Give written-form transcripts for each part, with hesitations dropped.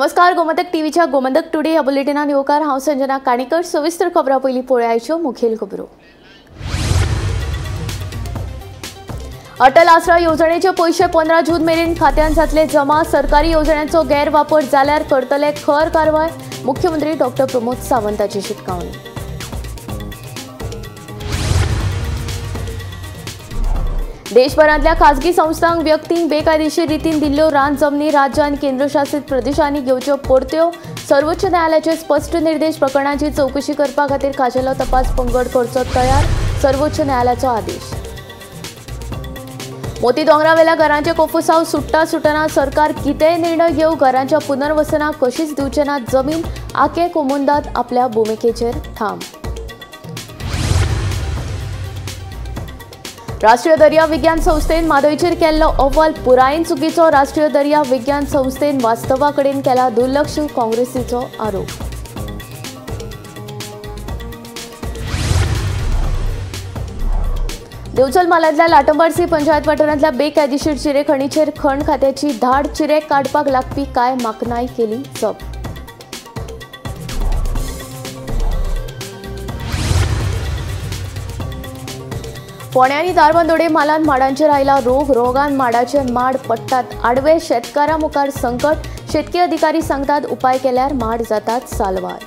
नमस्कार, गोमंतक टीव्हीच्या गोमंतक टुडे ह्या बुलेटिनान येवकार. हांव संजना काणेकर. सविस्तर खबरां पयलीं पळयाच्यो मुखेल खबरो. अटल आसरा येवजणेचे पयशे 15 जून मेरेन खात्यांत जातले जमा. सरकारी येवजण्यांचो गैरवापर जाल्यार करतले खर कारवाय. मुख्यमंत्री डॉक्टर प्रमोद सावंताची शिटकावणी. देशभरांतल्या खाजगी संस्थांक व्यक्तींक बेकायदेशीर रितीन दिल्ल्यो रान जमनी राज्य आनी केंद्रशासित प्रदेशांनी घेवच्यो परत्यो. सर्वोच्च न्यायालयाचे स्पश्ट निर्देश. प्रकरणाची चवकशी करपा खातीर खाशेलो तपास पंगड करचो तयार. सर्वोच्च न्यायालयाचो आदेश. मोती दोंगरावेल्या घरांचे कोफुसांव सुट्टा सुटना. सरकार कितेंय निर्णय घेवं, घरांच्या पुनर्वसनाक कशीच दिवचे ना जमीन. आके कोमुंदाद आपल्या भुमिकेचेर ठाम. राष्ट्रीय दर्या विज्ञान संस्थेन म्हादयचेर केल्लो अहवाल पुरायेन चुकीचो. राष्ट्रीय दर्या विज्ञान संस्थेन वास्तवा कडेन केला दुर्लक्ष. काँग्रेसीचो आरोप. दिवचल म्हालांतल्या लाटंबारसी पंचायत वाठारांतल्या बेकायदेशीर चिरे खणीचेर खण खात्याची धाड. चिरे काडपाक लागपी कांय माकनाय केली जप्त. फोंड्या आनी धारबांदोडे म्हालांत माडांचेर आयला रोग. रोगान माडाचे माड पडटात आडवे. शेतकारां मुखार संकट. शेतकी अधिकारी सांगतात उपाय केल्यार माड जातात साल्वार.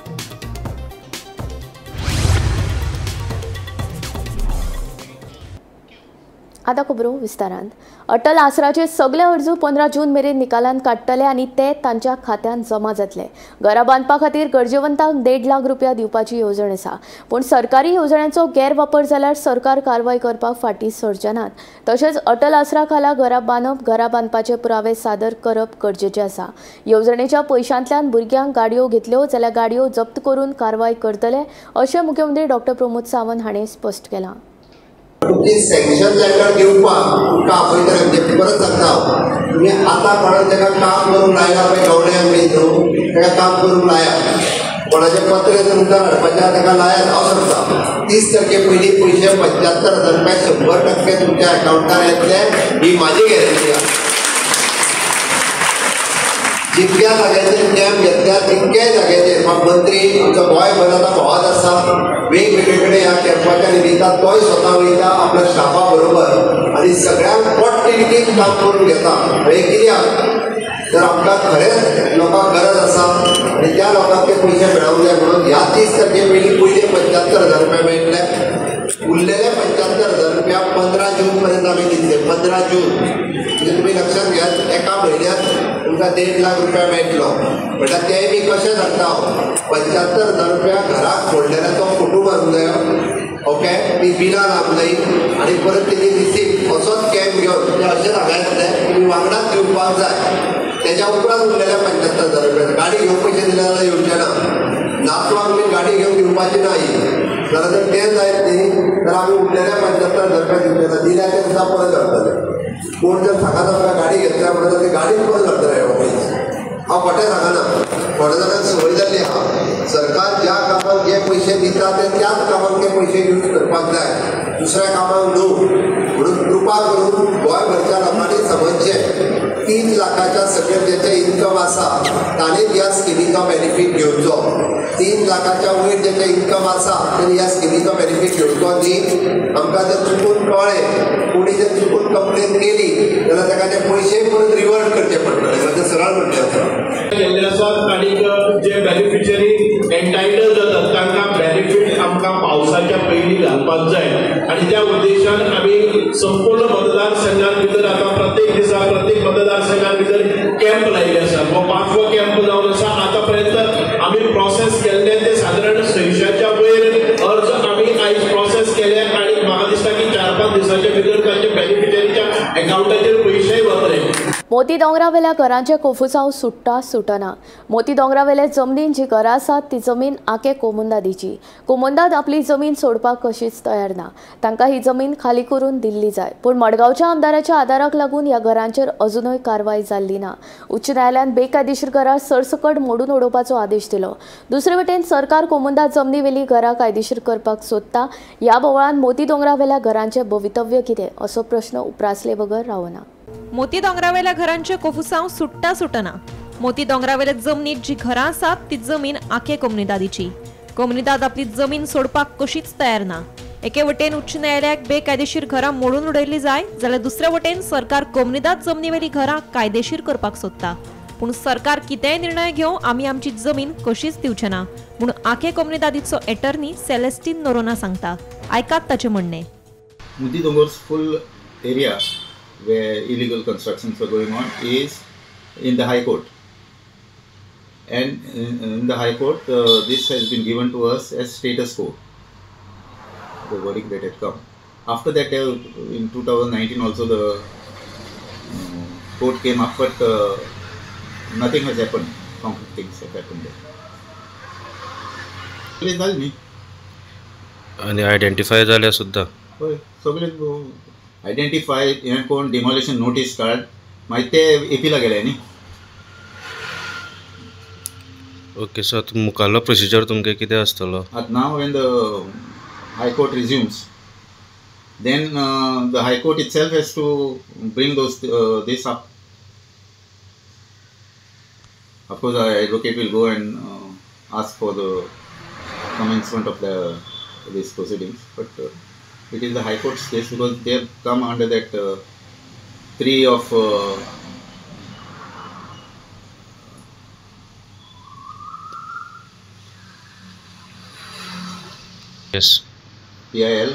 आतां खबरो विस्तारान. अटल आसराचे सगळे अर्ज 15 जून मेरेन निकालांत काडटले आनी ते तांच्या खात्यांत जमा जातले. घरां बांदपा खातीर गरजेवंतांक 1.5 लाख रुपया दिवपाची येवजण आसा. पूण सरकारी येवजण्यांचो गैरवापर जाल्यार सरकार कारवाय करपाक फाटीं सरचे नात. तशेंच अटल आसरा खाला घरां बांदप, घरां बांदपाचे पुरावे सादर करप गरजेचें आसा. येवजणेच्या पयशांतल्यान भुरग्यांक गाडयो घेतल्यो जाल्यार गाडयो जप्त करून कारवाय करतले अशें मुख्यमंत्री डॉक्टर प्रमोद सावंत हांणी स्पश्ट केलां. तुमची सँक्शन लेटर घेवपाक तुमकां आपयतले. म्हणजे परत सांगता हांव, तुमी आतां कोणाक ताका काम करूंक लायला पळय, गवण्याक बी न्हू, ताका काम करूंक लायात. कोणाचें पत्र तुमकां हाडपाचें आसा ताका लायात. हांव सांगता 30 तारखे पयलीं पयशे 75,000 रुपया 100% तुमच्या एकावंटार येतले, ही म्हाजी गॅरंटी आसा. जितक्या जाग्याचेर कॅम्प घेतल्या तितक्याय जाग्याचेर म्हाका मंत्री आमचो गोंयभर आतां भोंवत आसा, वेगवेगळे कडेन ह्या कॅम्पाच्या निमित्तान तोय स्वता वयता आपल्या स्टाफा बरोबर आनी सगळ्यांक पोटतिडकीन काम करून घेता. हें कित्याक तर आमकां खरेंच लोकांक गरज आसा आनी त्या लोकांक ते पयशे मेळोंक जाय म्हणून ह्या 30 तारखे पयलीं पयले 75,000 रुपया मेळटले. उरलेले 75,000 रुपया 15 जून पर्यंत आमी दितले. 15 जून म्हणजे तुमी लक्षात घेयात, एका म्हयन्यांत तुमकां 1.5 लाख रुपया मेळटलो. म्हणल्यार तेय बी कशें सांगता हांव, 75,000 रुपया घराक फोडलेल्याचो फोटो मारूंक जायो, ओके, ती बिलां लावंक जाय आनी परत तेजी रिसीप्ट असोच कॅम्प घेवन ते अशें सांगा येतलें तुमी वांगडाच दिवपाक जाय. तेज्या उपरांत उरलेल्या 75,000 रुपया गाडी घेवन पयशे दिले जाल्यार येवचे ना. नातवांक बी गाडी घेवन दिवपाची ना ही, जाल्यार जर तें जायत न्ही जाल्यार आमी उरलेल्या 75,000 रुपया दिवचे ना. दिल्या ते सुद्दां परत घालतले. कोण जर सांगत आमकां गाडी घेतल्या म्हणून जाल्यार ती गाडीच परत घालतले. हांव खोटें सांगना, थोड्या जाणांक संवय जाल्ली आहा. सरकार ज्या कामाक जे पयशे दिता ते त्याच कामाक ते पयशे यूज करपाक जाय, दुसऱ्या कामाक न्हू. म्हणून कृपा करून गोंयभरच्या लोकांनी समजचें, 3 लाखाच्या सकयल जेचें इन्कम आसा ताणें ह्या स्किमीचो बेनिफीट घेवचो. 3 लाखाच्या वयर जेचें इन्कम आसा ताणें ह्या स्किमीचो बेनिफीट घेवचो न्ही. आमकां जर चुकून कळ्ळें, कोणी जर चुकून कंप्लेन केली जाल्यार ताका ते पयशे परत रिवर्ट करचे पडटले. म्हणजे सरळ म्हणलें आसा केल्ले आसात आनी जे बेनिफिशरी एन्टायटल जातात तांकां बेनिफीट आमकां पावसाच्या पयलीं घालपाक जाय आनी त्या उद्देशान आमी संपूर्ण मतदारसंघान भितर आतां प्रत्येक दिसा प्रत्येक मतदारसंघान भितर कॅम्प लायिल्ले आसात. हो 5वो कॅम्प जावन आसा. आतां पर्यंत आमी प्रोसेस केल्ले ते सादारण 600च्या वयर अर्ज आमी आयज प्रोसेस केले आनी म्हाका दिसता की 4-5 दिसाच्या भितर तांच्या बेनिफिशरीच्या एकावंटाचेर पयशेय वतले. मोती दोंगरावेल्या घरांचे कोफुसांव सुट्टा सुटना. मोती दोंगरावेले जमनीन जी घरां आसात ती जमीन आके कोमुंदादीची. कोमुंदाद आपली जमीन सोडपाक कशीच तयार ना. तांकां ही जमीन खाली करून दिल्ली जाय. पूण मडगांवच्या आमदाराच्या आदाराक लागून ह्या घरांचेर अजुनूय कारवाय जाल्ली ना. उच्च न्यायालयान बेकायदेशीर घरां सरसकट मोडून उडोवपाचो आदेश दिलो. दुसरे वटेन सरकार कोमुंदाद जमनीवेली घरां कायदेशीर करपाक सोदता. ह्या बोवाळान मोती दोंगरावेल्या घरांचें भवितव्य कितें असो प्रश्न उप्रासले बगर रावना. मोती दोंगरावेल्या घरांचे कोफुसांव सुट्टा सुटना. मोती दोंगरावेल्या जमनीत जी घरां आसात ती जमीन आखे कोमुनिदादीची. कोमुनिदाद आपली जमीन सोडपाक कशीच तयार ना. एके वटेन उच्च न्यायालयाक बेकायदेशीर घरां मोडून उडयल्ली जाय जाल्यार दुसऱ्या वटेन सरकार कोमुनिदाद जमनीवेली घरां कायदेशीर करपाक सोदता. पूण सरकार कितेंय निर्णय घेवं आमी आमची जमीन कशीच दिवचे ना म्हूण आखे कोमुनिदादीचो एटर्नी सेलेस्टीन नोरोना सांगता. आयकात ताचें म्हणणें. Moti Dongor's full area where illegal constructions were going on is in the High Court, and in the High Court this has been given to us as status quo, the verdict that had come. After that, in 2019 also the court came up, but nothing has happened. Concrete things have happened there. जालें न्ही आनी identify जाल्यार सुद्दां हय सगळे identify हें कोण demolition notice काड मागीर ते एपीला गेले न्ही. ओके सो आतां मुखारलो प्रोसिजर तुमगे कितें आसतलो? आतां now when the High Court resumes then the High Court itself has to bring those this up. Of course, our advocate will go and ask for the commencement of these proceedings, but it is the High Court's case because they have come under that 3 of yes PIL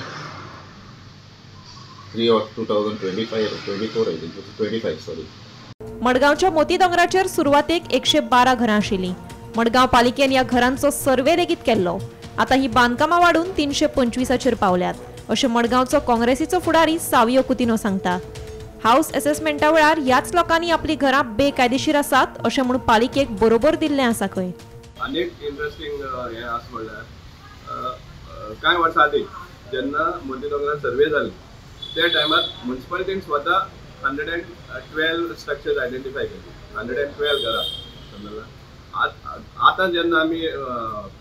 3 of 2025 or 24, I think 25, sorry. मडगांवच्या मोती दोंगराचेर सुरवातेक 112 घरां आशिल्लीं. मडगांव पालिकेन ह्या घरांचो survey लेगीत केल्लो. आतां ही बांदकामां वाडून 325चेर पावल्यात अशें मडगांवचो काँग्रेसीचो फुडारी सावियो कुतिनो सांगता. हावस एसेसमेंटा वेळार ह्याच लोकांनी आपली घरां बेकायदेशीर आसात अशें म्हूण पालिकेक बरोबर दिल्लें आसा खंय. आनीक इंट्रस्टींग हें आसा म्हणल्यार कांय वर्सां आदीं जेन्ना मोती दोंगरार सर्वे जाली त्या टायमार म्युनिसिपालिटीन स्वता 112 स्ट्रक्चर्स आयडेंटिफाय केली, 112 घरां समजला. आतां जेन्ना आमी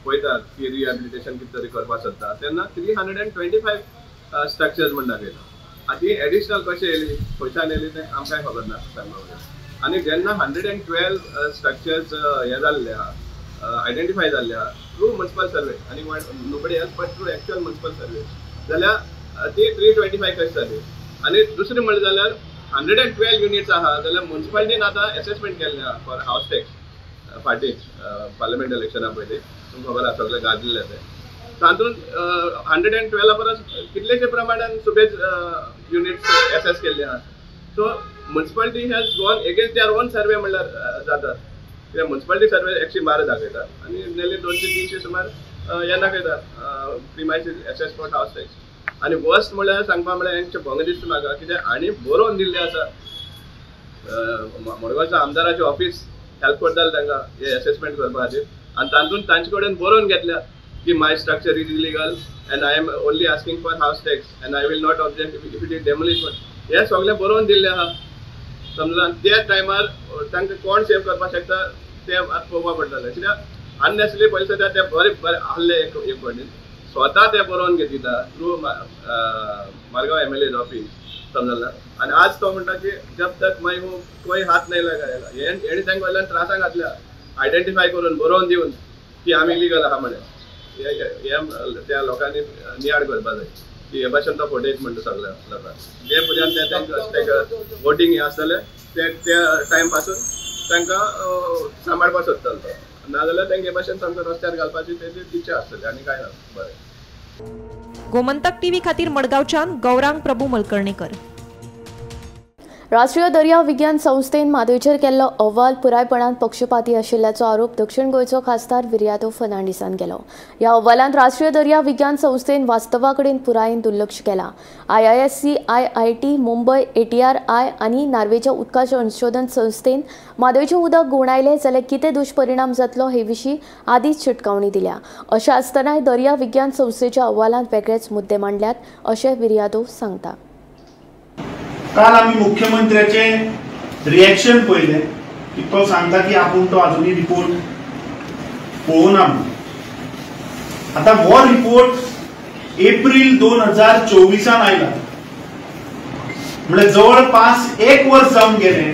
पळयतात की रिहेबिलिटेशन कितें तरी करपाक सोदता तेन्ना 325 स्ट्रक्चर्स म्हण दाखयता. आतां ही एडिशनल कशें येयली खंयच्यान येयली तें आमकांय खबर ना सांगपाक. आनी जेन्ना 112 स्ट्रक्चर्स हे जाल्ले आहा आयडेंटिफाय जाल्ले आहा थ्रू म्युनिसिपल सर्वे आनी nobody else but through actual municipal survey जाल्यार ती 325 कशी जाली. आनी दुसरें म्हणलें जाल्यार 112 युनिट्स आहा जाल्यार म्युनिसिपालिटीन आतां एसेसमेंट केल्लें आहा फॉर हावस टॅक्स फाटीं पार्लमेंट इलेक्शना पयलीं तुमकां खबर आसा सगळें गाजलें तें. तातूंत 112 परस कितलेशे प्रमाणान सुबेज युनिट्स एसेस केल्ले आहा. So municipality has gone against their own survey म्हणल्यार जाता. कित्याक म्युनिसिपालिटी सर्वे 112 दाखयता आनी नेली 200-300 सुमार हें दाखयता premises assess for house tax. आनी वर्स्ट म्हणल्यार सांगपा म्हणल्यार हेंचे भंग दिसता म्हाका कित्याक हांणी बरोवन दिल्लें आसा मडगांवच्या आमदाराचें ऑफिस हेल्प करतालें तांकां हे एसेसमेंट करपा खातीर आनी तातूंत तांचे कडेन बरोवन घेतल्या की my structure is illegal and I am only asking for house tax and I will not object if it is demolition. हें सगळें बरोवन दिल्लें आहा समजला. त्या टायमार तांकां कोण सेव करपाक शकता तें आतां पळोवपा पडटलें कित्याक अननेसरी पयशे सद्या ते बरे बरे आहले एक फावटी स्वता ते बरोवन घेतिता थ्रू मारगांव MLA's office समजला. आनी आज तो म्हणटा की जब तक मैं हूँ कोई हात नहीं लगाएगा. हेणी तांकां वयल्यान त्रासां घातल्या आयडेंटिफाय करून बरोवन दिवन की आमी इलिगल आहा म्हणून. हे त्या लोकांनी नियाळ करपा जाय की हे भाशेन तो फटेज म्हणटा सगळ्या लोकांक जे पर्यंत ते तांकां वोटींग हें आसतलें ते त्या टायम पासून तांकां सांबाळपाक सोदतलो तो, नाजाल्यार तांकां हे भाशेन सामको रस्त्यार घालपाची तेजी इच्छा आसतली आनी कांय ना. बरें, गोमंतक टीव्ही खातीर मडगांवच्यान गौरांग प्रभू मलकर्णेकर. राष्ट्रीय दर्या विज्ञान संस्थेन म्हादयचेर केल्लो अहवाल पुरायपणान पक्षपाती आशिल्ल्याचो आरोप दक्षिण गोंयचो खासदार विरियातो फर्नांडीसान केलो. ह्या अहवालांत राष्ट्रीय दर्या विज्ञान संस्थेन वास्तवा कडेन पुरायेन दुर्लक्ष केलां. IISc, IIT Mumbai, ATRI आनी नार्वेच्या उदका संशोधन संस्थेन म्हादयचें उदक घुंवडायलें जाल्यार कितें दुश्परिणाम जातलो हे विशीं आदींच शिटकावणी दिल्या. अशें आसतनाय दर्या विज्ञान संस्थेच्या अहवालांत वेगळेच मुद्दे मांडल्यात अशें विरियातो सांगता. काल आमी मुख्यमंत्र्याचे रिएक्शन पळयलें की तो सांगता की आपूण तो अजूनय रिपोर्ट पळोवना म्हणून. आतां हो रिपोर्ट एप्रील 2024 आयला, म्हणजे जवळपास एक वर्स जावन गेलें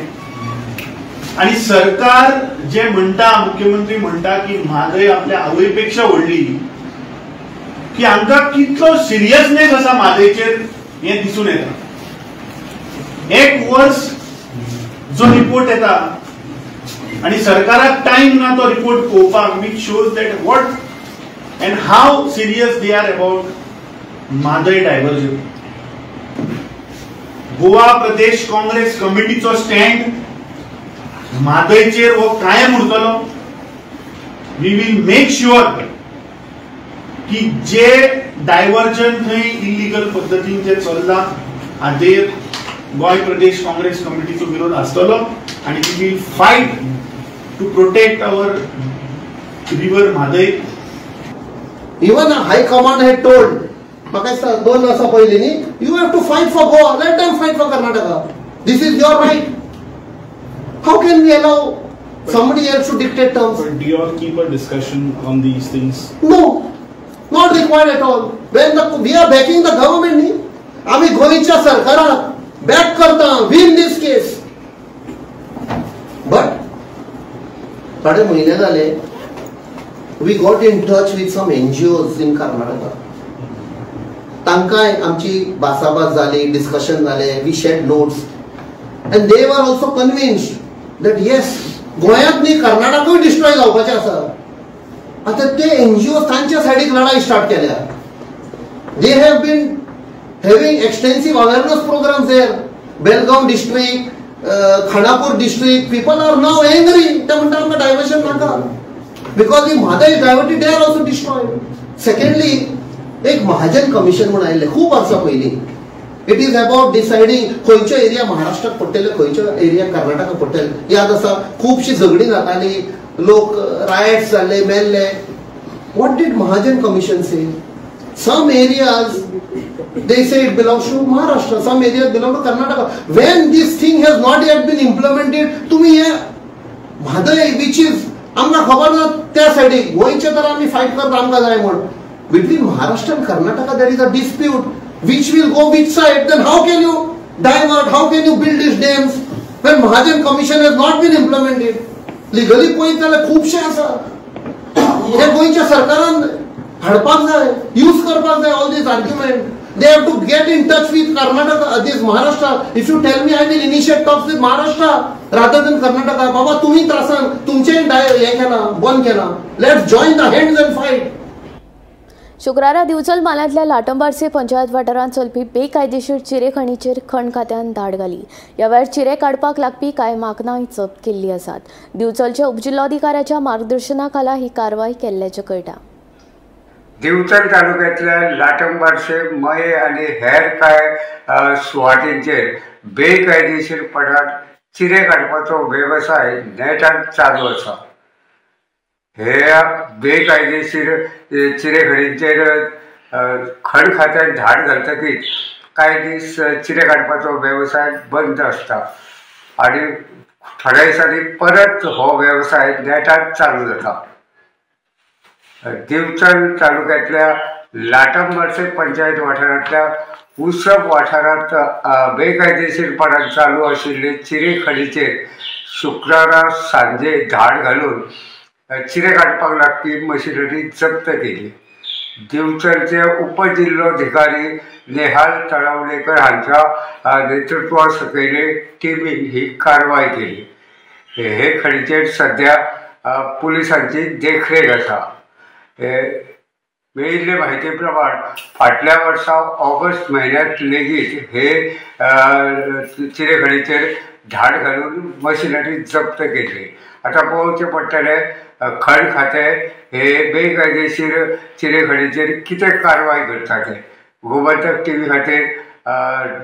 आणि सरकार जे म्हणटा, मुख्यमंत्री म्हणटा की म्हादय आपल्या आवयपेक्षा व्हडली, की आमकां कितलो सिरियसनेस आसा म्हादयचेर हें दिसून येता. एक वर्स जो रिपोर्ट येता आणि सरकाराक टायम ना तो रिपोर्ट पळोवपाक, which shows that what and how serious they are about Mhadei diversion. Goa Pradesh Congress कमिटीचो stand म्हादयचेर हो कायम उरतलो. We will make sure की जे डायव्हर्जन थंय इलिगल पद्दतीन जे चल्लां हाजेर गोंय प्रदेश काँग्रेस कमिटीचो विरोध आसतलो आनी we will fight to protect our river Mhadei. Even high command had told म्हाका दिसता 2 वर्सां पयलीं न्ही, you have to fight for Goa, let them fight for Karnataka, this is your right. How can we allow somebody else to dictate terms? But do you all keep a discussion on these things? No, not required at all. When we are backing the government न्ही, आमी गोंयच्या सरकाराक back करता, win this case. But थोडे म्हयने जाले we got in touch with some NGOs in Karnataka. तांकांय आमची भासाभास जाली, डिस्कशन जालें, we shared notes and they were also convinced that yes, गोंयांत न्ही कर्नाटकूय डिस्ट्रॉय जावपाचें आसा. आतां ते एनजीओ तांच्या सायडीक लढाई स्टार्ट केल्या. They have been having extensive awareness programs there. Belgaum district, Khanapur district, people are now angry. ते म्हणटा आमकां डायवर्शन नाका, because if Mhadei is diverted they are also destroyed. Secondly, एक महाजन कमिशन म्हूण आयिल्लें खूब वर्सां पयलीं. It is about deciding खंयचो एरिया महाराष्ट्राक पडटले, खंयचो एरिया कर्नाटकाक पडटले. याद आसा खुबशीं झगडीं जातालीं, लोक रायट्स जाल्ले, मेल्ले. What did Mahajan commission say? Some areas they say it belongs to Maharashtra, some areas belong to Karnataka. When this thing has not yet been implemented, तुमी हे म्हादय which is आमकां खबर ना त्या सायडीक गोंयचे तर आमी फायट करता आमकां जाय म्हूण. Between Maharashtra and Karnataka there is a dispute which will go which side, then how can you divert, how can you build these dams when Mahajan Commission has not been implemented? Legally पळयत जाल्यार खुबशें आसा. हे गोंयच्या सरकारान हाडपाक जाय, use करपाक जाय all these argument. They have to get in touch with Karnataka, this Maharashtra. If you tell me, I will initiate talks with Maharashtra rather than Karnataka. बाबा तुम्ही त्रासान तुमचे हे केला बंद केला, let's join the hands and fight. शुक्रारा दिवचल म्हालांतल्या लाटंबारसे पंचायत वाठारांत चलपी बेकायदेशीर चिरे खणीचेर खण खात्यान धाड घाली. ह्या वेळार चिरे काडपाक लागपी कांय माकनांय जप्त केल्ली आसात. दिवचलच्या उपजिल्लोधिकाऱ्याच्या मार्गदर्शना खाला ही कारवाय केल्ल्याचें कळटा. दिवचल तालुक्यांतल्या लाटंबारसे, मये आनी हेर कांय सुवातींचेर बेकायदेशीरपणान चिरे काडपाचो वेवसाय नेटान चालू आसा. हे बेकायदेशीर चिरेखणींचेर खण खात्यान धाड घालतकीच कांय दीस चिरे काडपाचो वेवसाय बंद आसता आनी थोड्या दिसांनी परत हो वेवसाय नेटान चालू जाता. दिवचल तालुक्यांतल्या लाटंबारसे पंचायत वाठारांतल्या उसप वाठारांत बेकायदेशीरपणान चालू आशिल्ले चिरेखणीचेर शुक्रारा सांजे धाड घालून चिरे काडपाक लागपी मशिनरी जप्त केली. दिवचलचे उपजिल्लोधिकारी नेहाल तळावलेकर हांच्या नेतृत्वा सकयले टिमीन ही कारवाय केली. हे खणीचेर सध्या पुलिसांची देखरेख आसा. मेळिल्ले म्हायती प्रमाण फाटल्या वर्सा ऑगस्ट म्हयन्यांत लेगीत हे चिरेखणीचेर धाड घालून मशिनरी जप्त केली. आतां पळोवचें पडटलें खण खातें हे बेकायदेशीर चिरेखणीचेर कितें कारवाय करता तें. गोमंतक टीव्ही खातीर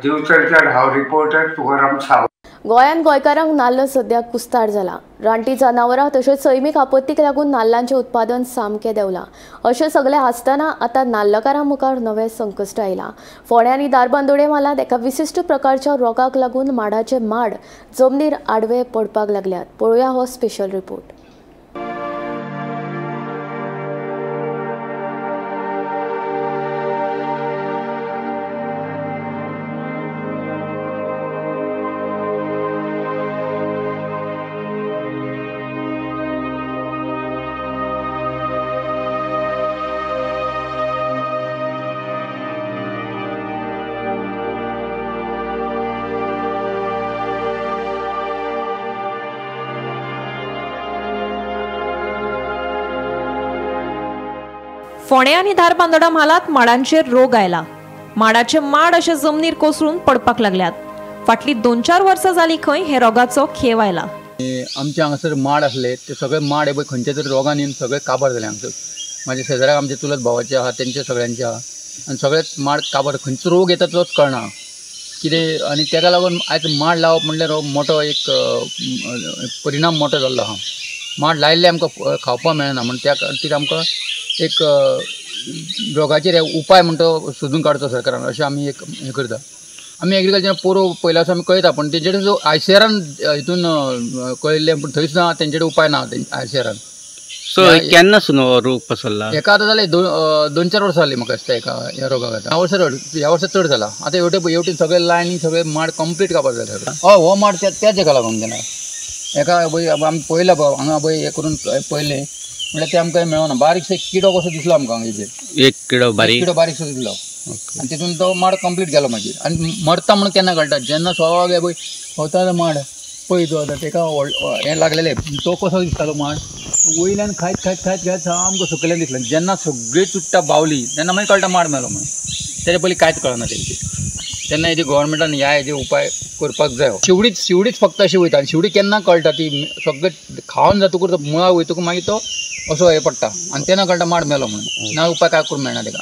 दिवचलच्यान हांव रिपोर्टर तुकाराम सावंत. गोंयांत गोंयकारांक नाल्ल सद्याक कुस्तार जाला. रानटी जनावरां तशेंच सैमीक आपत्तीक लागून नाल्लांचें उत्पादन सामकें देंवलां. अशें सगळें आसतना आतां नाल्लकारां मुखार नवें संकश्ट आयलां. फोंडें आनी धारबांदोडें म्हालांत एका विशिश्ट प्रकारच्या रोगाक लागून माडाचे माड जमनीर आडवे पडपाक लागल्यात. पळोवया हो स्पेशल रिपोर्ट. फोंडें आनी धारबांदोडा म्हालांत माडांचेर रोग आयला. माडाचे माड अशे जमनीर कोसळून पडपाक लागल्यात. फाटलीं 2-4 वर्सां जाली खंय हे रोगाचो खेव आयला. आमचे हांगासर माड आसले ते सगळे माड हे पळय खंयच्या तरी रोगान येवन सगळे काबार जाले. हांगसर म्हाज्या शेजाऱ्याक आमच्या चुलत भावाचे आहा, तेंचे सगळ्यांचे आहा आनी सगळेच माड काबार. खंयचो रोग येता तोच कळना कितें आनी तेका लागून आयज माड लावप म्हणल्यार हो मोठो एक परिणाम मोठो जाल्लो आहा. माड लायिल्ले आमकां खावपाक मेळना म्हण त्या खातीर आमकां एक रोगाचेर उपाय म्हणटा तो सोदून काडचो सरकारान अशें आमी एक हें करता. आमी एग्रीकल्चर पोरो पयला आसा आमी कळयता, पूण तेंचे कडेन जो आयसीआरान हितून कळयल्लें पूण थंयच ना, तेंचे कडेन उपाय ना आयसीआरान. सो केन्ना सून हो रोग पसरला? हेका आतां जालें 2-4 वर्सां जालीं म्हाका दिसता हेका ह्या रोगाक. आतां ह्या वर्सा चड जाला. आतां हेवटेन सगळे लायनी सगळे माड कंप्लीट काबार जाले. हय, हो माड त्याच हेका लागून गेला. हेका पळय आमी पळयला हांगा पळय हें करून पळयलें म्हणल्यार तें आमकां मेळना. बारीकसो किडो कसो दिसलो आमकां हांगा हेजेर, एक किडो बारीकसो दिसलो आनी तितून तो माड कंप्लीट गेलो मागीर. आनी मरता म्हणून केन्ना कळटा, जेन्ना सगळे पळय वता माड पळय तो आतां तेका हें लागलेलें, तो कसो दिसतालो माड वयल्यान खायत खायत खायत खायत सामको सकयल्यान दिसलो. जेन्ना सगळी चुट्टां बावली तेन्ना मागीर कळटा माड मेलो म्हणून. तेजे पयलीं कांयच कळना तेंचे. तेन्ना हेजे गव्हर्मेंटान ह्या हेजे उपाय करपाक जाय. शिवडीच फक्त अशी वयता आनी शिवडी केन्ना कळटा ती सगळें खावन जातकूच मुळां वयतकूच मागीर तो असो हें पडटा आनी तेन्ना कळटा माड मेलो म्हणून. ना उपाय काय करूंक मेळना तेका.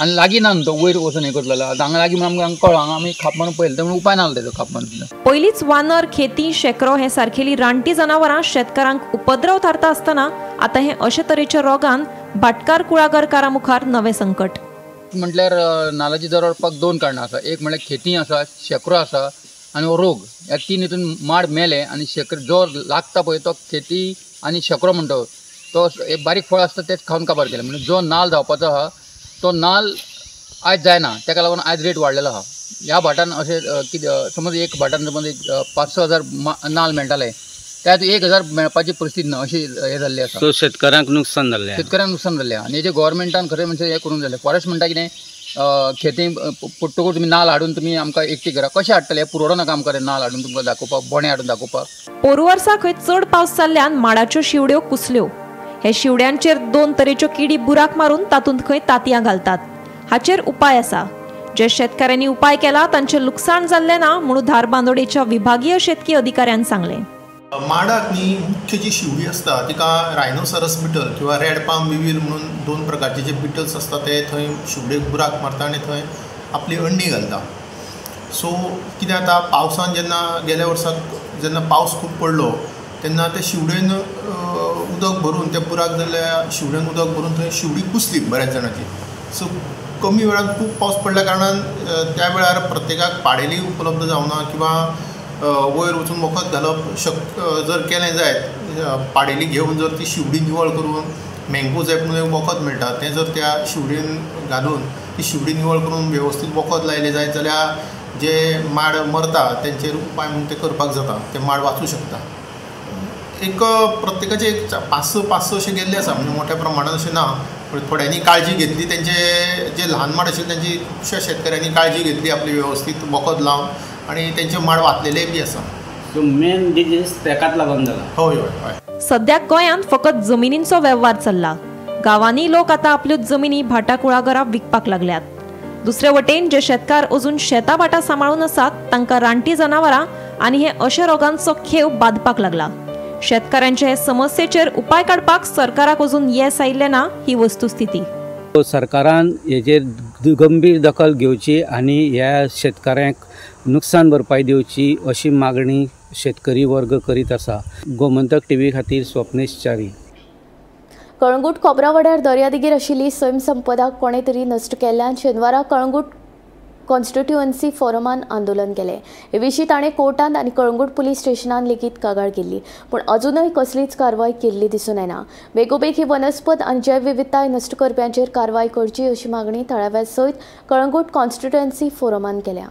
आनी लागीं ना न्हू तो वयर वचून हें करतलो. आतां हांगा लागीं म्हणून आमकां कळ्ळो, हांगा आमी खाप मारून पळयलें म्हणून उपाय ना तेजो खाप मारून. पयलींच वानर, खेती, शेकरो हे सारकेली रानटी जनावरां शेतकारांक उपद्रव थारता आसतना आतां हे अशे तरेच्या रोगान भाटकार कुळागरकारां मुखार नवें संकट. म्हटल्यार नालाची दर वाडपाक 2 कारणां आसा. एक म्हळ्यार खेती आसा, शेकरो आसा आनी हो रोग. ह्या 3 हितून माड मेले आनी शेकरो जो लागता पळय तो खेती आनी शेकरो म्हणटा तो एक बारीक फळ आसता तेच खावन काबार केलें. म्हणजे जो नाल जावपाचो आहा तो नाल आयज जायना, तेका लागून आयज रेट वाडलेलो आहा. ह्या भाटान अशें कितें समज एक भाटान समज एक 5-6 हजार नाल मेळटाले, त्यात 1,000 मेळपाची परिस्थिती ना अशी हें जाल्ली आसा. सो शेतकारांक नुकसान जाल्लें, शेतकऱ्यांक नुकसान जाल्लें. आनी हेजें गव्हर्मेंटान खरें म्हणजे हें करूंक जालें. फॉरेस्ट म्हणटा कितें खेती पडटकूच तुमी नाल हाडून तुमी आमकां एकटी करा, कशें हाडटले? पुरवडो नाका आमकां नाल हाडून तुमकां दाखोवपाक, बोणे हाडून दाखोवपाक. पोरू वर्सा खंय चड पावस जाल्ल्यान माडाच्यो शिवड्यो कुसल्यो. हे शिवड्यांचेर 2 तरेच्यो किडी बुराक मारून तातूंत खंय तांतयां घालतात. हाचेर उपाय आसा. जे शेतकाऱ्यांनी उपाय केला तांचें लुकसाण जाल्लें ना म्हणून धारबांदोडेच्या विभागीय शेतकी अधिकाऱ्यान सांगलें. माडाक न्ही मुख्य जी शिवडी आसता तिका रायनोसरस बिटल किंवा रेड पाम विवील म्हणून 2 प्रकारचे जे बिटल्स आसता ते थंय शिवडेक बुराक मारता आनी थंय आपली अंडी घालता. सो कितें जाता, पावसान जेन्ना गेल्या वर्साक जेन्ना पावस खूब पडलो तेन्ना ते शिवडेन उदक भरून त्या बुराक जाल्ल्या शिवडेन उदक भरून थंय शिवडी कुसली बऱ्याच जाणांची. सो कमी वेळान खूब पावस पडल्या कारणान त्या वेळार प्रत्येकाक पाडेली उपलब्ध जावना किंवा वयर वचून वखद घालप जर केलें जायत, पाडेली घेवन जर ती शिवडी निवळ करून मँगो झॅप म्हणून एक वखद मेळटा तें जर त्या शिवडेन घालून ती शिवडी निवळ करून वेवस्थीत वखद लायलें जायत जाल्यार जे माड मरता तेंचेर उपाय म्हणून ते करपाक जाता, ते माड वाचूं शकता. एक प्रत्येकाचे एक 500-500 अशें गेल्ले आसा, म्हणजे मोठ्या प्रमाणान अशें ना, पूण थोड्यांनी काळजी घेतली, तेंचे जे ल्हान माड आशिल्ले तेंची खुबश्या शेतकऱ्यांनी काळजी घेतली आपली वेवस्थीत वखद लावन आनी तेंचे माड वाचलेले बी आसा. सो मेन डिजीज तेकाच लागून जाला. हय हय हय. सद्याक गोंयांत फकत जमिनींचो वेव्हार चल्ला. गांवांनी लोक आतां आपल्यो जमिनी भाटां कुळागरां विकपाक लागल्यात. दुसरे वटेन जे शेतकार अजून शेतां भाटां सांबाळून आसात तांकां रानटी जनावरां आनी हे अशे रोगांचो खेव बादपाक लागला. शेतकारांचे हे समस्येचेर उपाय काडपाक सरकाराक अजून येस आयिल्लें ना ही वस्तुस्थिती. सरकारान हेजेर गंभीर दखल घेवची आनी ह्या शेतकाऱ्यांक नुकसान भरपाय दिवची अशी मागणी शेतकरी वर्ग करीत आसा. गोमंतक टीव्ही खातीर स्वप्नेश च्यारी. कळंगूट खोबरावाड्यार दर्यादेगेर आशिल्ली सैमसंपदा कोणे तरी नश्ट केल्ल्यान शेनवारा कळंगूट कॉन्स्टिट्युएन्सी फोरमान आंदोलन केलें. हे विशीं ताणें कोर्टांत आनी कळंगूट पुलीस स्टेशनान लेगीत कागाळ केल्ली, पूण अजूनय कसलीच कारवाय केल्ली दिसून येना. बेगोबेग ही वनस्पत आनी जैवविविधताय नश्ट करप्यांचेर कारवाय करची अशी मागणी थळाव्या सयत कळंगूट कॉन्स्टिट्युएन्सी फोरमान केल्या.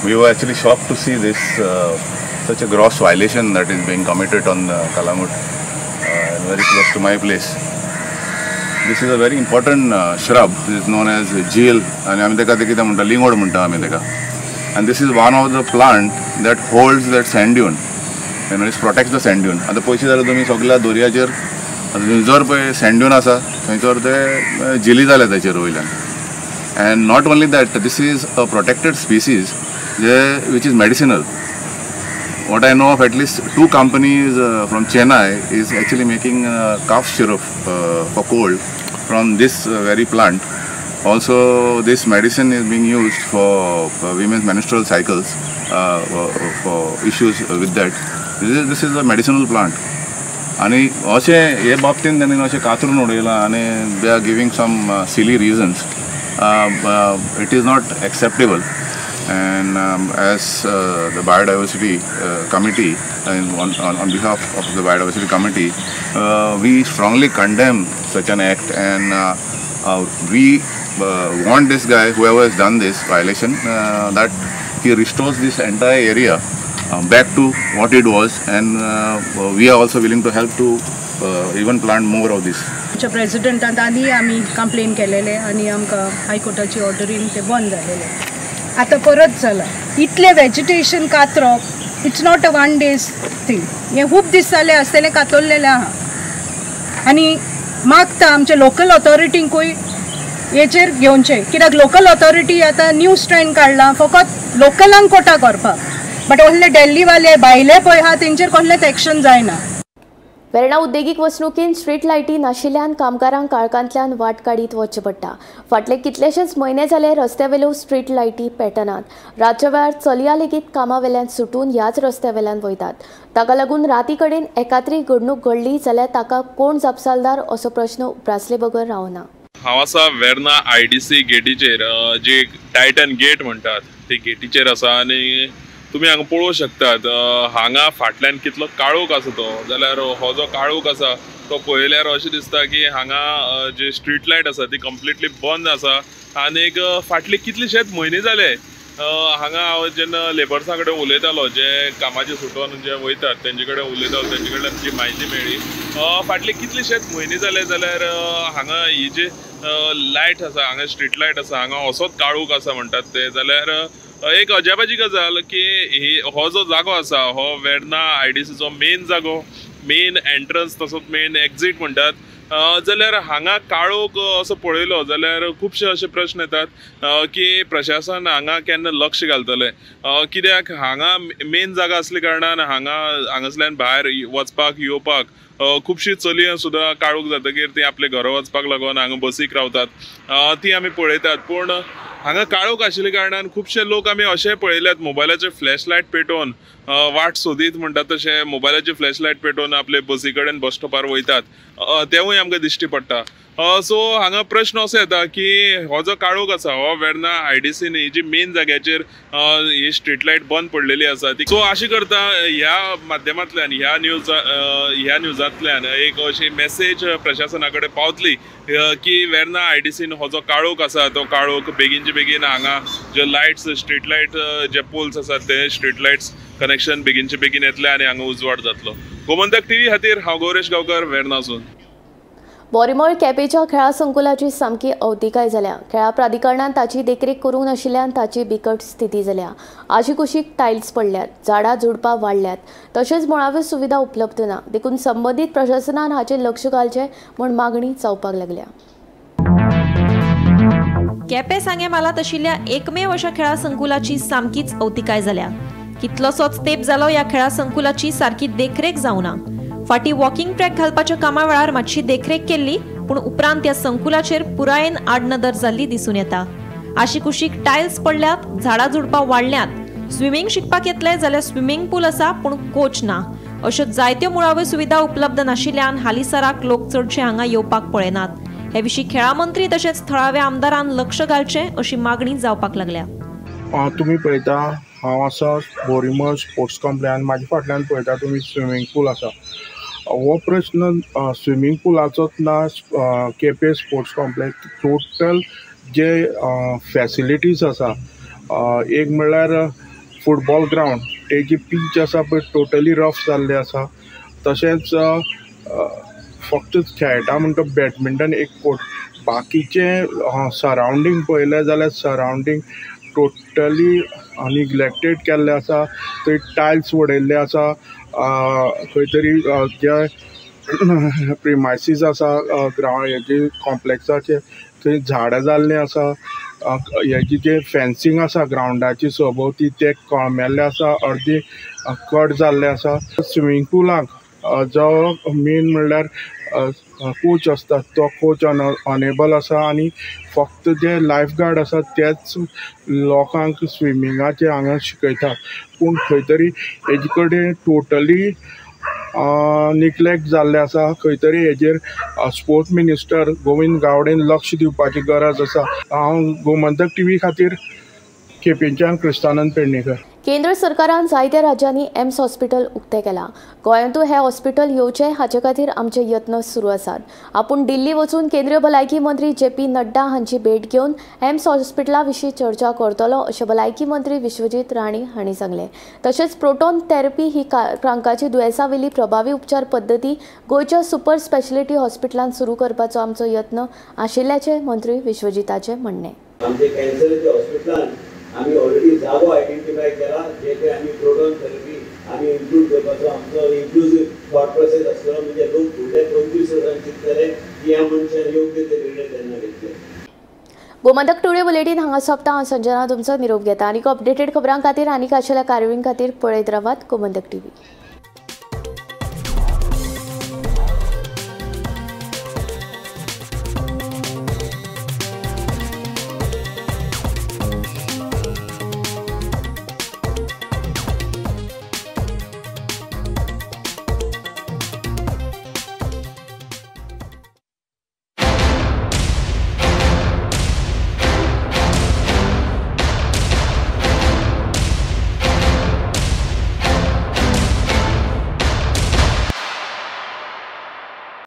We were actually shocked to see this such a gross violation that is being committed on Calangute, very close to my place. This is a very important shrub. It is known as jeel, and आमी तेका ते कितें म्हणटा, लिंगोड म्हणटा आमी तेका. And this is one of the plant that holds that sand dune. You know, it protects the sand dune. आतां पयशे जाल्यार तुमी सगळ्या दर्याचेर जर पळय सँड ड्यून आसा थंयसर ते जिली जाल्या ताचेर वयल्यान. And not only that, this is a protected species which is medicinal. What I know of, at least 2 companies from Chennai is actually making cough syrup for cold from this very plant. Also, this medicine is being used for women's menstrual cycles, for issues with that. This is a medicinal plant. आनी अशें हे बाबतीन तांणी अशें कातरून उडयलां आनी they are giving some silly reasons. It is not acceptable. And as the Biodiversity Committee, and on behalf of the Biodiversity Committee, we strongly condemn such an act, and we want this guy, whoever has done this violation, that he restores this entire area back to what it was, and we are also willing to help to even plant more of this. आमच्या प्रेसिडेंटान आनी आमी complain केलेले आनी आमकां हायकोर्टाची ऑर्डरीन ते बंद जालेले. आतां परत जाला. इतलें vegetation कातरप, it's not a one day's thing. हें खूब दीस जाले आसतलें कातरलेलें आहा. आनी मागता आमच्या लोकल ऑथॉरिटींकूय हेचेर घेवचें, कित्याक लोकल ऑथॉरिटी आतां न्यू स्ट्रेंड काडला फकत लोकलांक कोटा करपाक, बट ओन्ली दिल्लीवाले भायले पळय आहा तेंचेर कसलेंच एक्शन जायना. वेर्णा उद्देगीक वसणुकेंत स्ट्रीट लायटी नाशिल्ल्यान कामगारांक काळखांतल्यान वाट काडीत वचचें पडटा. फाटले कितलेशेच म्हयने जाले रस्त्यावेल्यो स्ट्रीट लायटी पेटनात. रातच्या वेळार चलया लेगीत कामावेल्यान सुटून ह्याच रस्त्यावेल्यान वयतात. ताका लागून राती कडेन एकाद्री घडणूक घडली जाल्यार ताका कोण जापसालदार असो प्रश्न उप्रासले बगर रावना. हांव आसा वेर्णा IDC गेटीचेर, जे टायटन गेट म्हणटात ते गेटीचेर आसा आनी तुमी हांगा पळोवंक शकतात हांगा फाटल्यान कितलो काळोख आसा तो. जाल्यार हो जो काळोख आसा तो पळयल्यार अशें दिसता की हांगा जे स्ट्रीट लायट आसा ती कंप्लिटली बंद आसा. आनीक फाटले कितलेशेच म्हयने जाले हांगा हांव जेन्ना लेबर्सां कडेन उलयतालो, जे कामाचे सुटोन जे वयतात तेंचे कडेन उलयतालो, तेंचे कडल्यान जी म्हायती मेळ्ळी, फाटले कितलेशेच म्हयने जाले जाल्यार हांगा ही जी लायट आसा, हांगा स्ट्रीट लायट आसा, हांगा असोच काळोख आसा म्हणटात ते. जाल्यार एक अजापाची गजाल की ही हो जो जागो आसा हो वेर्णा IDCचो मेन जागो, मेन एंट्रन्स तसोच मेन एक्झीट म्हणटात. जाल्यार हांगा काळोख असो पळयलो जाल्यार खुबशे अशे प्रश्न येतात की प्रशासन हांगा केन्ना लक्ष घालतलें, कित्याक हांगा मेन जागा आसल्या कारणान हांगा हांगासल्यान भायर वचपाक येवपाक खुबशी चलयां सुद्दां काळोख जातकीर ती आपल्या घरा वचपाक लागून हांगा बसीक रावतात, ती आमी पळयतात. पूण हांगा काळोख आशिल्ल्या कारणान खुबशे लोक आमी अशें पळयल्यात मोबायलाचे फ्लॅश लायट पेटोवन वाट सोदीत म्हणटात तशें मोबायलाची फ्लॅश लायट पेटोवन आपले बसी कडेन बस स्टॉपार वयतात, तेवूय आमकां दिश्टी पडटा. सो हांगा प्रश्न असो येता की हो जो काळोख आसा हो वेर्णा IDCन ही जी मेन जाग्याचेर ही स्ट्रीट लायट बंद पडलेली आसा ती. सो अशें करता ह्या माध्यमांतल्यान ह्या न्यूजांतल्यान एक अशी मेसेज प्रशासना कडेन पावतली की वेर्णा IDCन हो जो काळोख आसा तो काळोख बेगीनचे बेगीन हांगा जे लायट्स स्ट्रीट लायट जे पोल्स आसात ते स्ट्रीट लायट्स कनेक्शन बेगीनचे बेगीन येतले आनी हांगा उजवाड जातलो. गोमंतक टीव्ही खातीर हांव गौरेश गांवकर, वेर्णासून. बोरीमळ केपेंच्या खेळा संकुलाची सामकी अवतिकाय जाल्या. खेळा प्राधिकरणान ताची देखरेख करूंक नाशिल्ल्यान ताची बिकट स्थिती जाल्या. आशीकुशीक टायल्स पडल्यात, झाडां झुडपां वाडल्यात, तशेंच मुळाव्यो सुविधा उपलब्ध ना. देखून संबंदीत प्रशासनान हाचेर लक्ष घालचें म्हूण मागणी जावपाक लागल्या. केपें सांगें म्हालांत आशिल्ल्या एकमेव अशा खेळा संकुलाची सामकीच अवतिकाय जाल्या. कितलोसोच तेंप जालो ह्या खेळा संकुलाची सारकी देखरेख जावना. फाटीं वॉकिंग ट्रॅक घालपाच्या कामा वेळार मातशी देखरेख केल्ली, पूण उपरांत त्या संकुलाचेर पुरायेन आडनदर जाल्ली दिसून येता. आशीकुशीक टायल्स पडल्यात, झाडां झुडपां वाडल्यांत, स्विमींग शिकपाक येतले जाल्यार स्विमींग पूल आसा पूण कोच ना. अश्यो जायत्यो मुळाव्यो सुविधा उपलब्ध नाशिल्ल्यान हालींसराक लोक चडशे हांगा येवपाक पळयनात. हे विशीं खेळा मंत्री तशेंच थळाव्या आमदारान लक्ष घालचें अशी मागणी जावपाक लागल्या. तुमी पळयता हांव आसा बोरीमळ स्पोर्ट्स कॉम्प्लेक्स आनी म्हाज्या फाटल्यान पळयता तुमी स्विमींग पूल आसा. हो प्रश्न स्विमींग पुलाचोच ना, केपें स्पोर्ट्स कॉम्प्लेक्स टोटल जे फॅसिलिटीज आसा, एक म्हणल्यार फुटबॉल ग्रावंड तेजी पीच आसा पळय टोटली रफ जाल्ले आसा. तशेंच फक्त खेळटा म्हणटा बॅडमिंटन एक कोर्ट, बाकीचे सरावंडींग पळयलें जाल्यार सरावंडींग टोटली निग्लेक्टेड केल्लें आसा. थंय टायल्स उडयल्ले आसा, खंय तरी जे प्रिमायसीस आसा ग्रावंड हेजे कॉम्प्लेक्साचे थंय झाडां जाल्लीं आसा. हेजी जे फेन्सींग आसा ग्रावंडाची सभोवती ते कळमेल्ले आसा, अर्दी कट जाल्ले आसा. स्विमींग पुलाक जो मेन म्हणल्यार कोच आसता तो कोच अनेबल आसा आनी फक्त जे लायफ गार्ड आसा तेच लोकांक स्विमिंगाचे हांगा शिकयतात. पूण खंय तरी हेजे कडेन टोटली निग्लेक्ट जाल्लें आसा. खंय तरी हेजेर स्पोर्ट्स मिनिस्टर गोविंद गावडेन लक्ष दिवपाची गरज आसा. हांव गोमंतक टीव्ही खातीर केपेंच्यान क्रिस्तानंद पेडणेकर. केंद्र सरकारान जायत्या राज्यांनी एम्स हॉस्पिटल उक्तें केलां. गोंयांतूय हें हॉस्पिटल येवचें हाचे खातीर आमचे यत्न सुरू आसात. आपूण दिल्ली वचून केंद्रीय भलायकी मंत्री जे पी नड्डा हांची भेट घेवन एम्स हॉस्पिटला विशीं चर्चा करतलो अशें भलायकी मंत्री विश्वजीत राणे हांणी सांगलें. तशेंच प्रोटॉन थेरपी ही क्रांकाची दुयेंसा वयली प्रभावी उपचार पद्दती गोंयच्या सुपर स्पेशलिटी हॉस्पिटलांत सुरू करपाचो आमचो यत्न आशिल्ल्याचें मंत्री विश्वजीताचें म्हणणें. आमचे कॅन्सराच्या हॉस्पिटलान आमी ऑलरेडी जागो आयडेंटिफाय केला, जे ते आमी प्रोटॉन थेरपी आमी इन्क्लूड करपाचो आमचो इन्क्लुजीव थॉट प्रोसेस आसलो. म्हणजे लोक फुडले 25 वर्सां चिंततले की ह्या मनशान योग्य ते निर्णय तेन्ना घेतले. गोमंतक टुडे बुलेटीन हांगा सोंपता. हांव संजना तुमचो निरोप घेता. आनीक अपडेटेड खबरां खातीर आनीक आशिल्ल्या कार्यावळीं खातीर पळयत रावात गोमंतक टीव्ही.